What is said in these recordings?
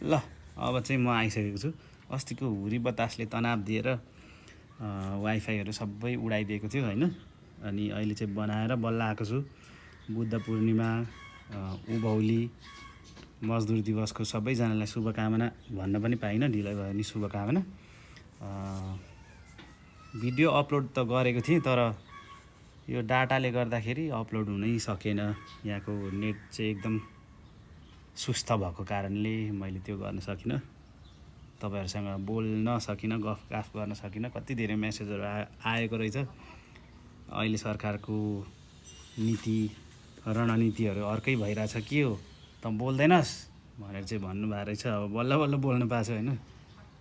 ल अब चाहिँ म आइसकेको छु। अस्तिको हुरी बतासले तनाव दिएर वाइफाईहरू सबै उडाइदिएको थियो हैन। अनि अहिले चाहिँ बनाएर बल्ल आएको छु। बुद्ध पूर्णिमा, उभौली, मजदुर दिवसको सबैजनालाई शुभकामना भन्न पनि पाइनँ, ढिलै भयो नि शुभकामना। भिडियो अपलोड त गरेको थिएँ तर यो डाटाले गर्दाखेरि अपलोड हुनै सकेन। यहाँको नेट चाहिँ एकदम सुस्त भएको कारणले मैले त्यो गर्न सकिनँ। तपाईहरुसँग बोल्न सकिनँ, गफगाफ गर्न सकिनँ। कति धेरै मेसेजहरू आएको रहेछ। अहिले सरकारको नीति रणनीतिहरू अर्कै भइरहेछ, के हो त बोल्दैनस् भनेर चाहिँ भन्नुभएको रहेछ। अब बल्ल बल्ल बोल्न पाएको छु हैन।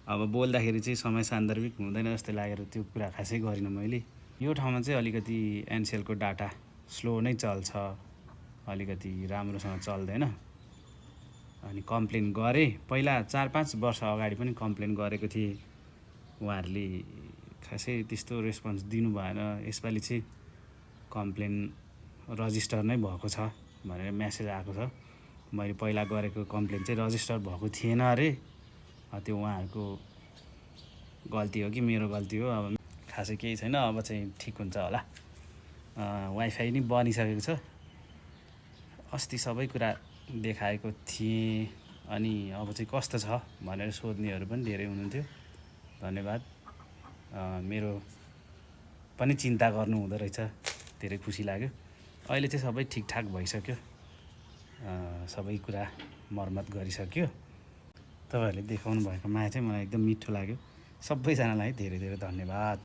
अब बोल्दाखेरि चाहिँ समय सान्दर्भिक हुँदैन जस्तो लागेर त्यो कुरा खासै गरिनँ मैले। यो ठाउँमा चाहिँ अलिकति एनसेलको डाटा स्लो नै चल्छ, अलिकति राम्रोसँग चल्दैन। अनि कम्प्लेन गरेँ, पहिला 4-5 वर्ष अगाडि पनि कम्प्लेन गरेको थिएँ। उहाँहरूले खासै त्यस्तो रेस्पोन्स दिनु भएन। यसपालि चाहिँ कम्प्लेन रजिस्टर नै भएको छ भनेर मेसेज आएको छ। मैले पहिला गरेको कम्प्लेन चाहिँ रजिस्टर भएको थिएन अरे। त्यो उहाँहरूको गल्ती हो कि मेरो गल्ती हो, अब खासै केही छैन। अब चाहिँ ठिक हुन्छ होला। वाइफाई नि बनिसकेको छ। अस्ति सबै कुरा देखाएको थिएँ। अनि अब चाहिँ कस्तो छ भनेर सोध्नेहरू पनि धेरै हुनुहुन्थ्यो। धन्यवाद। मेरो पनि चिन्ता गर्नु हुँदो रहेछ, धेरै खुसी लाग्यो। अहिले चाहिँ सबै ठिकठाक भइसक्यो। सबै कुरा मर्मत गरिसक्यो। तपाईहरुले देखाउनु भएको माया चाहिँ मलाई एकदम मिठो लाग्यो। सबैजनालाई धेरै धेरै धन्यवाद।